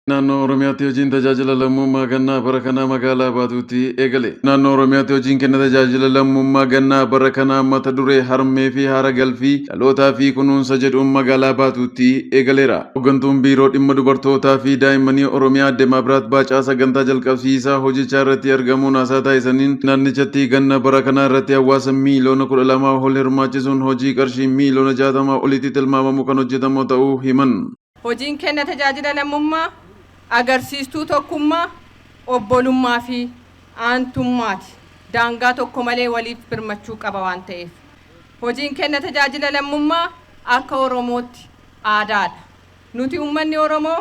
Naannoo Oromiyaatti hojiin tajaajila lammummaa gannaa bara kanaa magaalaa Baatuutti eegale. Naannoo Oromiyaatti hojiin kenna tajaajila lammummaa gannaa bara kanaa mata duree harmee fi haara galfii dhalootaa fi kunuunsa jedhuun magaalaa Baatuutti eegaleera. Hooggantuun Biiroo Dhimma Dubartootaa fi Daa'immanii Oromiyaa Aadde Maabiraat Baacaa sagantaa jalqabsiisaa hojichaa irratti argamuun haasaa taasisaniin, naannichatti ganna bara kanaa irratti hawaasa miiliyoona 12 ol hirmaachisuun hojii qarshii miiliyoona 60 olitti tilmaamamu kan hojjetamu ta'uu himan. Hojiin kenna tajaajila lammummaa agarsiistuu tokkummaa, obbolummaa fi aantummaati. Daangaa tokko malee waliif birmachuu qaba waan ta'eef. Hojiin kenna tajaajila lammummaa akka Oromootti aadaadha. Nuti uummanni Oromoo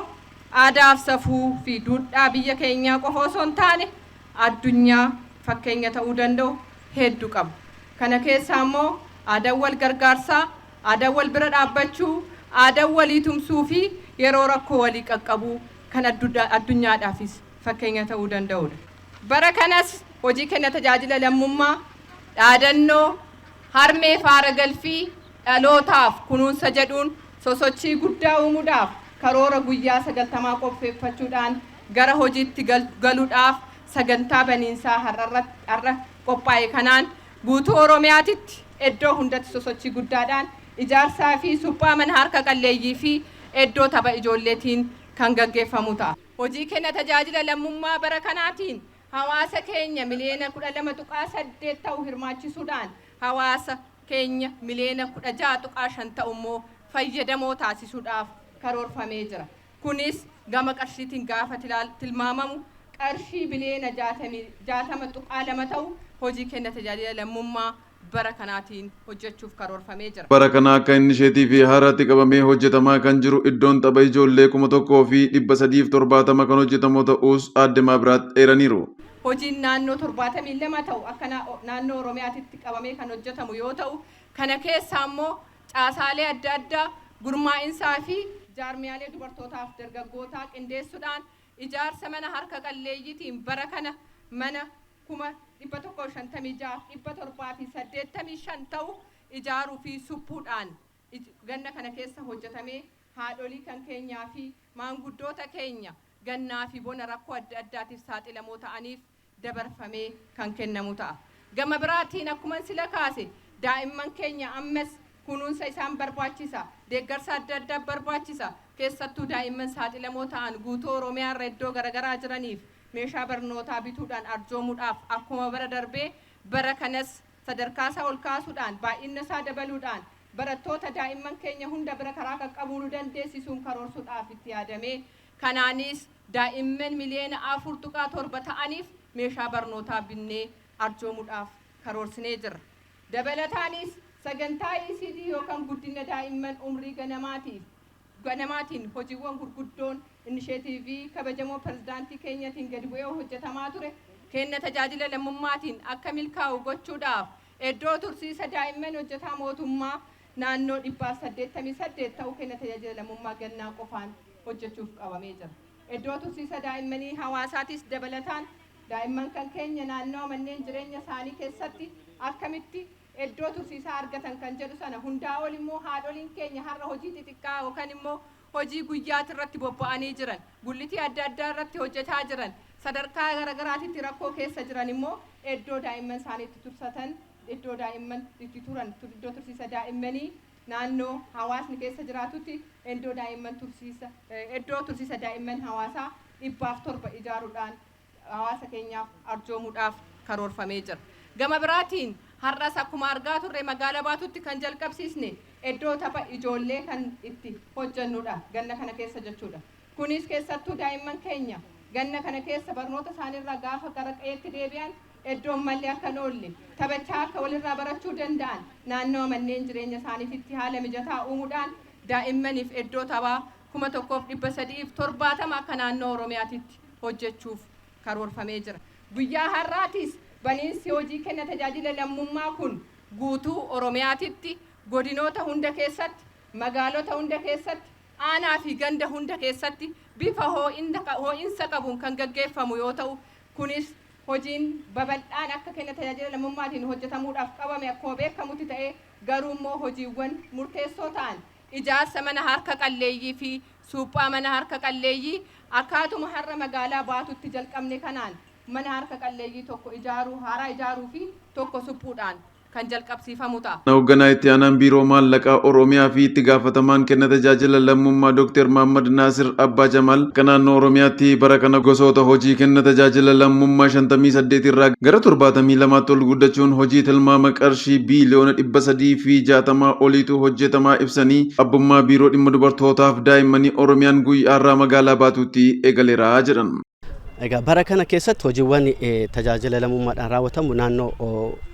aadaaf safuu fi duudhaa biyya keenyaa qofa osoo hin taane addunyaa fakkeenya ta'uu danda'u hedduu qaba. Kana keessaa immoo aadaan wal gargaarsaa, aadaan wal bira dhaabbachuu, aadaan walii tumsuu fi yeroo rakkoo walii qaqqabuu kan addunyaadhaafis fakkeenya ta'uu danda'udha. Bara kanas hojii kenna tajaajila lammummaa dhaadannoo harmee faara galfii dhalootaaf kunuunsa jedhuun sosochii guddaa uumuudhaaf karoora guyyaa 90 qopheeffachuudhaan gara hojiitti galuudhaaf sagantaa baniinsaa har'a qophaa'e kanaan guutuu Oromiyaatitti iddoo hundatti sosochii guddaadhaan ijaarsaa fi suphaa mana harka qalleeyyii fi iddoo tapha ijoolleetiin kan gaggeeffamu ta'a. Hojii kenna tajaajila lammummaa bara kanaatiin hawaasa keenya miliyoona 12.8 ta'u hirmaachisuudhaan hawaasa keenya miliyoona 16.5 ta'u immoo fayyadamoo taasisuudhaaf karoorfamee jira. Kunis gama qarshiitiin gaafa tilmaamamu qarshii biliyoona 60.2 ta'u hojii kenna tajaajila lammummaa bara kanaatiin hojjechuuf karoorfamee jira. Bara kana akka innisheetii fi haaraatti qabamee hojjetamaa kan jiru iddoon tapha ijoollee 1370 kan hojjetamu ta'us Aadde Maabiraat eeraniiru. Hojiin naannoo 72 ta'u akka naannoo Oromiyaatitti qabamee kan hojjetamu yoo ta'u, kana keessaa immoo caasaalee adda addaa, gurmaa'insaa fi jaarmiyaalee dubartootaaf dargaggootaa qindeessuudhaan ijaarsa mana harka qalleeyyiitiin bara kana mana 156,785 ta'u ijaaruu fi suphuudhaan ganna kana keessa hojjetamee haadholii kan keenyaa fi maanguddoota keenya gannaa fi bona rakkoo adda addaatiif saaxilamoo ta'aniif dabarfamee kan kennamu ta'a. Gama biraatiin akkuma sila kaase daa'imman keenya ammas kunuunsa isaan barbaachisa, deeggarsa adda addaa barbaachisa. Keessattuu daa'imman saaxilamoo ta'an guutuu Oromiyaa irra iddoo garaagaraa jiraniif meeshaa barnootaa bituudhaan arjoomuudhaaf akkuma bara darbee bara kanas sadarkaa isaa ol kaasuudhaan baay'ina isaa dabaluudhaan barattoota daa'imman keenya hunda bira karaa qaqqabuu nu dandeessisuun karoorsuudhaaf itti yaadamee, kanaanis daa'imman miliyoona 4.7 ta'aniif meeshaa barnootaa binnee arjoomuudhaaf karoorsinee jirra. Dabalataanis sagantaa ECD yookaan guddina daa'imman umrii ganamaatiin hojiiwwan gurguddoon inisheetiivii kabajamoo pirezidaantii keenyatiin gadi bu'ee hojjetamaa ture kenna tajaajila lammummaatiin akka milkaa'u gochuudhaaf iddoo tursiisa daa'imman hojjetaa mootummaa naannoo 188 ta'uu kenna tajaajila lammummaa gannaa qofaan hojjechuuf qabamee jira. Iddoo tursiisa daa'immanii hawaasaatis dabalataan daa'imman kan keenya naannoo manneen jireenya isaanii keessatti akkamitti iddoo tursiisaa argatan kan jedhu sana, hundaa ol immoo haadholiin keenya har'a hojii xixiqqaa yookaan immoo hojii guyyaati irratti bobba'anii jiran, gullitii adda addaa irratti hojjetaa jiran, sadarkaa garaagaraatitti rakkoo keessa jiran immoo iddoo daa'imman isaanii itti tursatan, iddoo daa'imman itti turan, iddoo tursiisa daa'immanii naannoo hawaasni keessa jiraatutti iddoo daa'imman tursiisa, iddoo tursiisa daa'imman hawaasaa 107 ijaaruudhaan hawaasa keenyaaf arjoomuudhaaf karoorfamee jira. Gama biraatiin har'as akkuma argaa turre magaalaa Baatutti kan jalqabsiisne iddoo tapha ijoollee kan itti hojjennudha ganna kana keessa jechuudha. Kunis keessattuu daa'imman keenya ganna kana keessa barnoota isaaniirraa gaafa gara qe'eetti deebi'an iddoon mallee akka hin oolle, taphachaa akka walirraa barachuu danda'an naannoo manneen jireenya isaaniitti haala mijataa uumuudhaan daa'immaniif iddoo taphaa 1370 akka naannoo Oromiyaatitti hojjechuuf karoorfamee jira. Guyyaa har'aatis baniinsi hojii kenna tajaajila lammummaa kun guutuu Oromiyaatitti godinoota hunda keessatti, magaalota hunda keessatti, aanaa fi ganda hunda keessatti bifa ho'iinsa qabuun kan gaggeeffamu yoo ta'u, kunis hojiin babal'aan akka kenna tajaajila lammummaatiin hojjetamuudhaaf qabame akkuma beekamutti ta'ee, garuu immoo hojiiwwan murteessoo ta'an ijaarsa mana harka qalleeyyii fi Suphaa mana harka qalleeyyii akkaatuma har'a magaalaa Baatutti jalqabne kanaan mana harka qalleeyyii tokko ijaaruu, haaraa ijaaruu fi tokko suphuudhaan kan jalqabsiifamu ta'a. Hoogganaa itti aanaan Biiroo Maallaqaa Oromiyaa fi itti gaafatamaan kenna tajaajila lammummaa Dr. Mahammad Naasir Abbaa Jamaal akka naannoo Oromiyaatti bara kana gosoota hojii kenna tajaajila lammummaa 58 irraa gara 72tti ol guddachuun hojii tilmaama qarshii biiliyoona 360 oliitu hojjetamaa ibsanii, abbummaa Biiroo Dhimma Dubartootaaf Daa'immanii Oromiyaan guyyaarraa magaalaa Baatuutti eegaleera jedhan. Egaa bara kana keessatti hojiiwwan tajaajila lammummaadhaan raawwatamu naannoo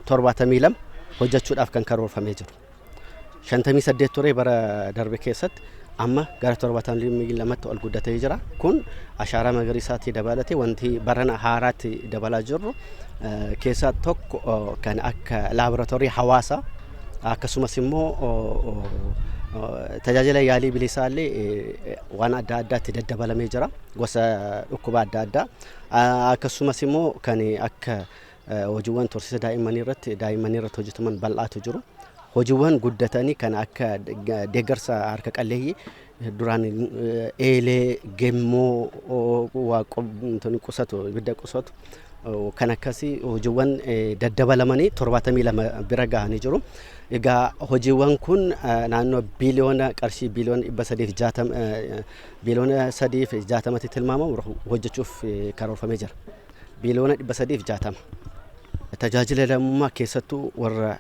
72 hojjechuudhaaf kan karoorfamee jiru. 58 ture bara darbe keessatti, amma gara 72tti ol guddatee jira. Kun ashaaraa magariisaatti dabalatee wanti barana haaraatti dabalaa jirru keessaa tokko kan akka laaboraatoorii hawaasaa, akkasumas immoo tajaajila yaalii bilisaallee waan adda addaatti daddabalamee jira, gosa dhukkuba adda addaa, akkasumas immoo kan akka hojiiwwan tursiisa daa'immanii irratti hojjetaman bal'aatu jiru. Hojiiwwan guddatanii kan akka deeggarsa harka qalleeyyii duraan eelee gemmoo waa qusatu, ibidda qusatu, kan akkasii hojiiwwan daddabalamanii 72 bira gahanii jiru. Egaa hojiiwwan kun naannoo biiliyoona qarshii biiliyoona 360, biiliyoona 360tti tilmaamamu hojjechuuf karoorfamee jira. Biiliyoona 360. Tajaajila lammummaa keessattuu warra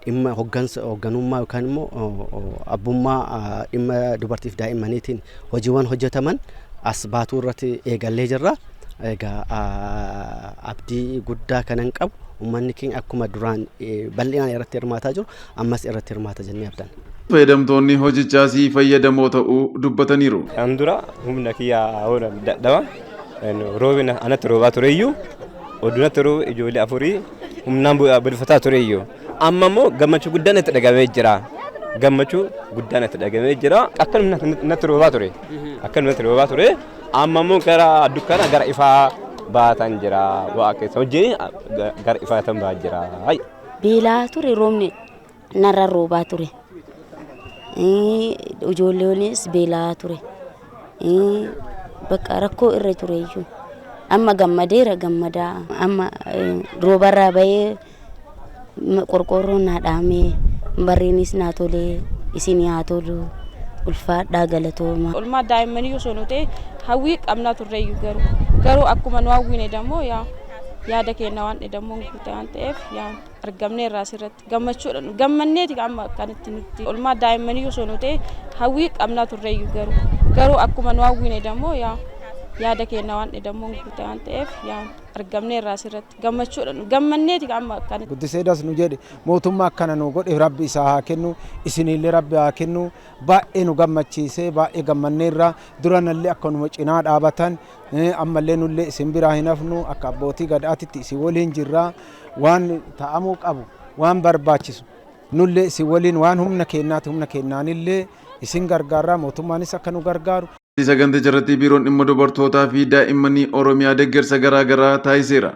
dhimma hoggansa hoogganummaa yookaan immoo abbummaa dhimma dubartiif daa'immaniitiin hojiiwwan hojjetaman as Baatuu irratti eegallee jirra. Egaa abdii guddaa kanan qabu, uummanni keenya akkuma duraan bal'inaan irratti hirmaataa jiru ammas irratti hirmaata jennee abdanna. Fayyadamtoonni hojichaas fayyadamoo ta'uu dubbataniiru. Kan dura humna kiyyaa dadhaba, roobina anatti roobaa tureyyuu, odunatti roobe, ijoollee afurii humnaan bulfataa tureyyuu, amma immoo gammachuu guddaan itti dhagamee jira. Gammachuu guddaan itti dhagamee jira. Akka natti roobaa ture. Akka natti roobaa ture. Amma immoo gara dukkana gara ifaa baatan jira. Waa keessa wajjin gara ifaatan baa jira. Beelaa ture, roobni narra roobaa ture. Ijoolleenis beelaa ture. Bakka rakkoo irra ture iyyuu. Amma gammadeera, gammadaa. Amma roobarraa bahee qorqoorroon naa dhaamee, barreenis naa tolee, isin haa tolu, ulfaadhaa, galatooma. Olmaa daa'immanii osoo nu ta'e hawwii qabnaa turreeyyuu, garuu akkuma nu hawwine dammoo yaa yaada keenya waan dammoo guute waan ta'eef, yaa argamneerra asirratti gammachuudha gammanneeti. Amma akkanatti nutti olmaa daa'immanii osoo nu ta'e hawwii qabnaa turreeyyuu, garuu akkuma nu hawwine dammoo yaa yaada keenya waan dammoo guute waan ta'eef, yaa argamneerra asirratti gammachuudha gammanneeti amma akkanatti. Guddiseedas nu jedhe, mootummaa akkana nu godhe, Rabbi isaa haa kennu, isinillee Rabbi haa kennu. Baay'ee nu gammachiisee, baay'ee gammanneerra. Duranallee akkanuma cinaa dhaabatan, ammallee nullee isin biraa hin hafnu. Akka abbootii gadaatitti isin waliin jirra. Waan ta'amuu qabu, waan barbaachisu nullee isin waliin, waan humna kennaati humna kennaanillee isin gargaarra, mootummaanis akka nu gargaaru. Saganticha irratti Biiroon Dhimma Dubartootaa fi Daa'immanii Oromiyaa deeggarsa garaa garaa taasiseera.